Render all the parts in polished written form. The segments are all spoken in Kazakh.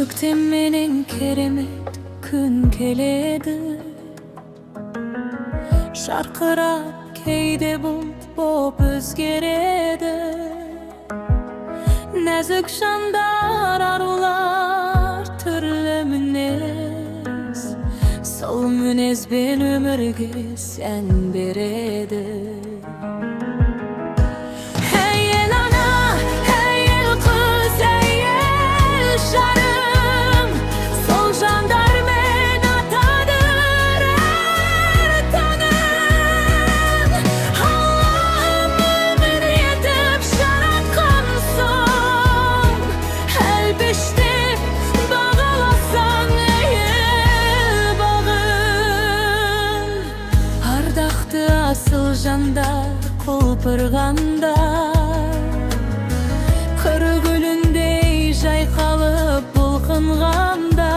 Көктемменен керемет күн келеді. Жарқырап, кейде бұлт боп өзгереді. Нәзік жандар, арулар түрлі мінез. Сол мінезбен өмірге сән береді. Әйел ана, әйел қыз, әйел жарым. Сол жандармен атадыр әр таңын. Аллахым өмір етіп жаратқан соң, әлпештеп бағаласаң әйел бағын. Ардақты асыл жандар құлпырғанда, қыр гүліндей жайқалып бұлқынғанда,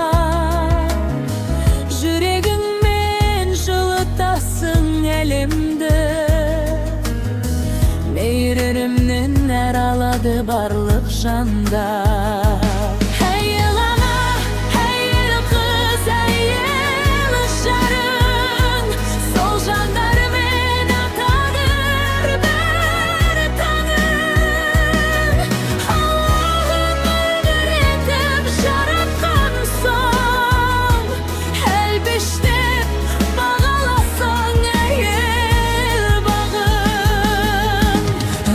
жүрегіңмен жылытасың әлемді. Мейірімнен нәр алады барлық жандар. Әйел ана, әйел қыз, әйел жарың. Сол жандармен атадыр бір таңын. Аллахым өмір етіп жаратқан соң, әлпештеп бағаласаң әйел бағын.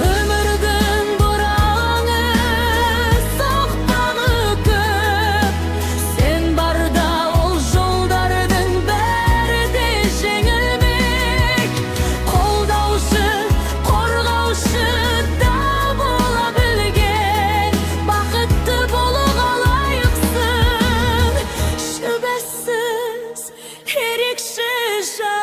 Өмірдің бұраңы, соқпағы көп. Сен барда ол жолдардың бәрі де жеңілмек. Қолдаушы, қорғаушы да бола білген, бақытты болуға лайықсың, шүбәсіз ерекше жан.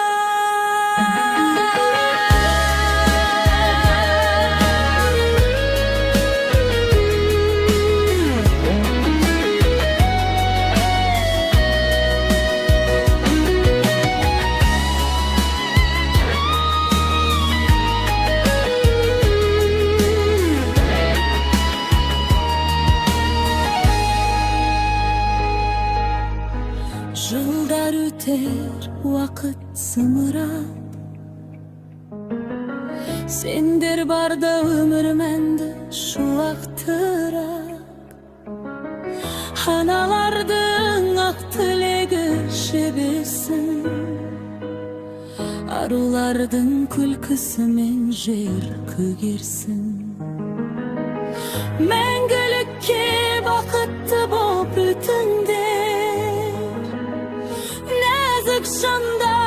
Жылдар өтер, уақыт зымырап. Сендер барда өмір мәнді, шуақтырақ. Аналардың ақ тілегі жебесін, арулардың күлкісімен жер көгерсін. Мәңгілікке бақытты боп өтіңдер, нәзік жандар.